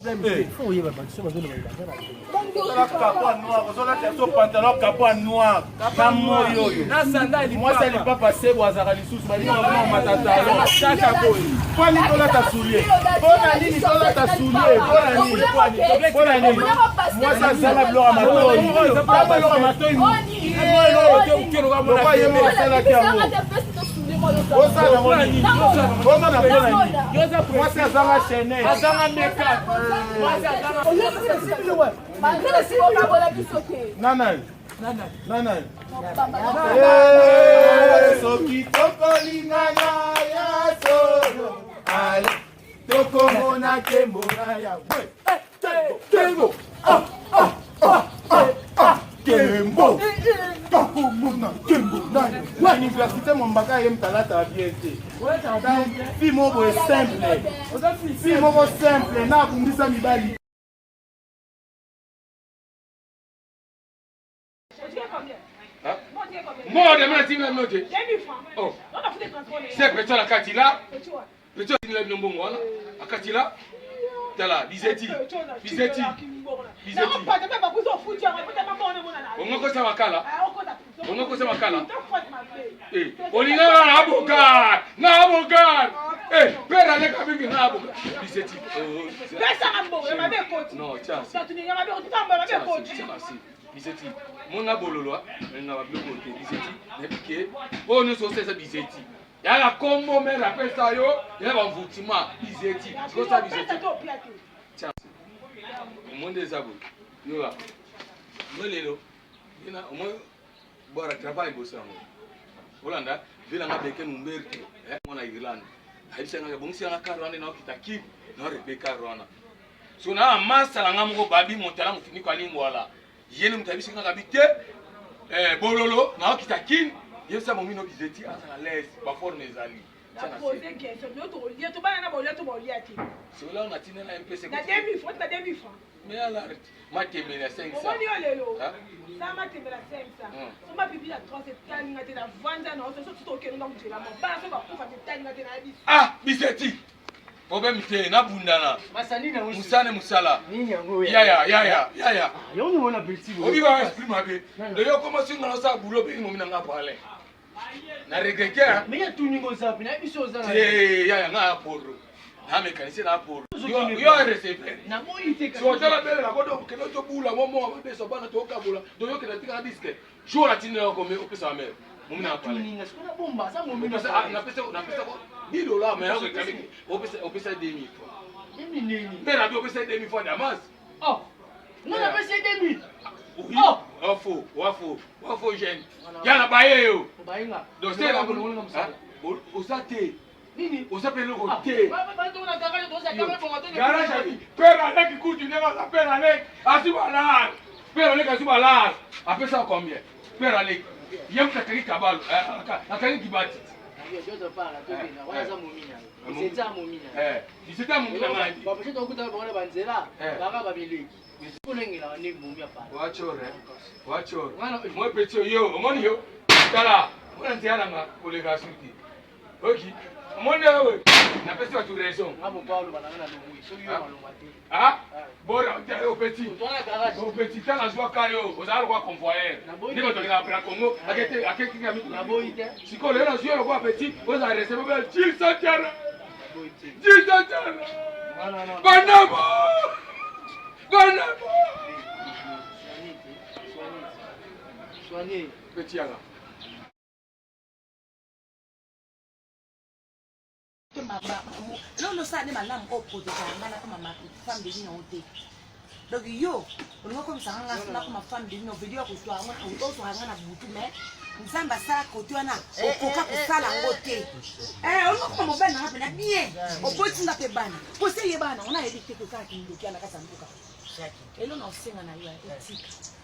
Tala kapo noir, ozolata so pantalon kapo noir na moi oyo. Mwasi ya lipapa sebo azalaka lisusu balingaka mwa mata talon. Mpo nini tolata soulier? Mpo na nini tolata soulier? Mpo na nini? Mpo na nini? Mwasi azala biloko ya matoi. Biloko ya matoi. Lokola ye moko asalaki yango. Osala yango nini? Osala yango nini? Mwasi azanga chaîne. Azanga makeup. Nana. Nana. Soki tokolingana ya solo. Ale tokomona nkembo na Yawe. Nkembo. Ah, ah, ah, ah, ah. Nkembo. Tokomona nkembo na Yawe. Université Mombaka ye mtalata bien te. Fille moko boye simple. Fille moko simple na abundisa mibali. Mbongo de mena tinga bino te. Oh. Se pecho na kati la. Pecho tinga bino mbongo wana. Akati la. Tala bizeti. Bizeti. Bizeti. Ongo kosa makala. Ongo kosa makala. Eh, olinga na abogar. Na abogar. Eh, pera leka mingi na abogar. Bizeti. Pesa mbongo ya mabe ekoti. Non, tiens. Tatu ya mabe ekoti, ya mabe ekoti. Bizeti. Mona bololo, na ba biloko te. Bizeti. Nayebi ke oyo nyonso osala eza bizeti. Yala kombo mère apesa yo, ya ba mvutima bizeti. Sikosa bizeti. Tiens. Omonde eza boye. Yoka. Moi lelo, yena omoi bora travail liboso yango. Olanda, vela nga beke numberti, eh, mwana Irlande. Ayebisa nga bongisi nga kar wana na okita Kivu, na repe kar wana. So na masa na nga moko babi montala mofiniko alingwala. Ye nde moto ayebisi nga kabi te eh, bololo na okita kin yebisa momino bizeti azala l'aise ba forme ezali. Pose question, yo tokolia to bana na bolia to bolia te. Sola na tina na MPC. Na 2000 francs, na 2000 francs. Mais alors, matembele ya 500. Omoni yo lelo. Sa matembele ya 500. Soma bibi ya 3 etali nga te na vanda na oso soki tokende na kujela mo. Bana so bakufa te etali nga te na biso. Ah, bizeti. Problème te, na bundana. Musane musala. Yaya, yaya, yaya. Obi ba esprit mabe. Lelo koma singa na sa boulot bengi momi na nga parler. Na regrette. Mais ya tuni ngo zapi na biso oza na. Eh, yaya nga ya poro. Na mécanicien na poro. Yo yo receveur. Na boyi te. So otala bele na kodo kendo to bula mo mo mabeso bana to kabola. To yo kenda tika na disque. Jour la tinda ko me opesa mère. Momi na pale. Tuninga sikoyo na bomba aza momi na pale. Napesa napesa ko 10 dollars mais yako kamiki. Opesa opesa 2000 fois. Mimi nini? Mère abi opesa 2000 fois Damas. Oh. Nga napesi ye 2000. Oui. Oh. Wafo, wafo, wafo jeune. Ya na baye yo. Obaye nga. Donc c'est la bolongo mosala. Oza te. Nini? Oza pe eloko te. Garage Garage abi. Père Alec kutu ndenge aza Père Alec. Azwi balare. Père Alec azwi balare. Apesa combien? Père Alec. Ye moto akangi kabalo, akangi kibati. Liseta momi na ngai. Bapoche tokutana bango na banzela, baka babileki. Olengelaka nde momi ya pala. Wachore. Wachore. Moi petit yo, omoni yo. Tala, mona nzela na nga koleka suki. Oki. Omoni yo. Napesi bato raison. Nga mopa oloba na nga na longwi, soki yo malonga te. Ah? Bora yo petit. Yo petit tala zwa ka yo, ozala lokola convoyeur. Nde bato balingaka bra Congo, akete akeki nga mitu. Naboyi te. Sikoyo lelo nazwi yo lokola petit, ozala receveur ba Jisa Tiara. Jisa Tiara. Banabo. Banabo. Soigner. Petit yanga. Eloko osala nde malamu oyo protegeaka ngai nakoma femme de vie na yo te. Donc yo olingi okomisa nga nga nakoma femme de vie na video ya kozwa yango ozwaka nga na butu mais nzambe asala kote wana okoka kosala yango te. Olingi okoma mobali na nga mpena bien oboti nga mpe bana posi eyebana nango nayebi te kozala kindoki ya na kati ya mboka. Elo na osenga na yo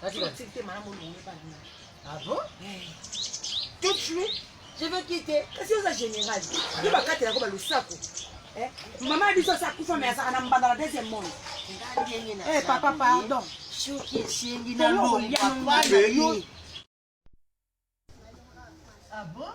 otika otika te malamu olongo bana na Ah bon? Tout de suite, je vais quitter. Kasi oza général. Yo bakatela ko ba losako. Eh, mama biso asa kufa mais azaka na mbanda na deuxième monde. Eh papa pardon. Soki esengi na longwa yo. Ah bon?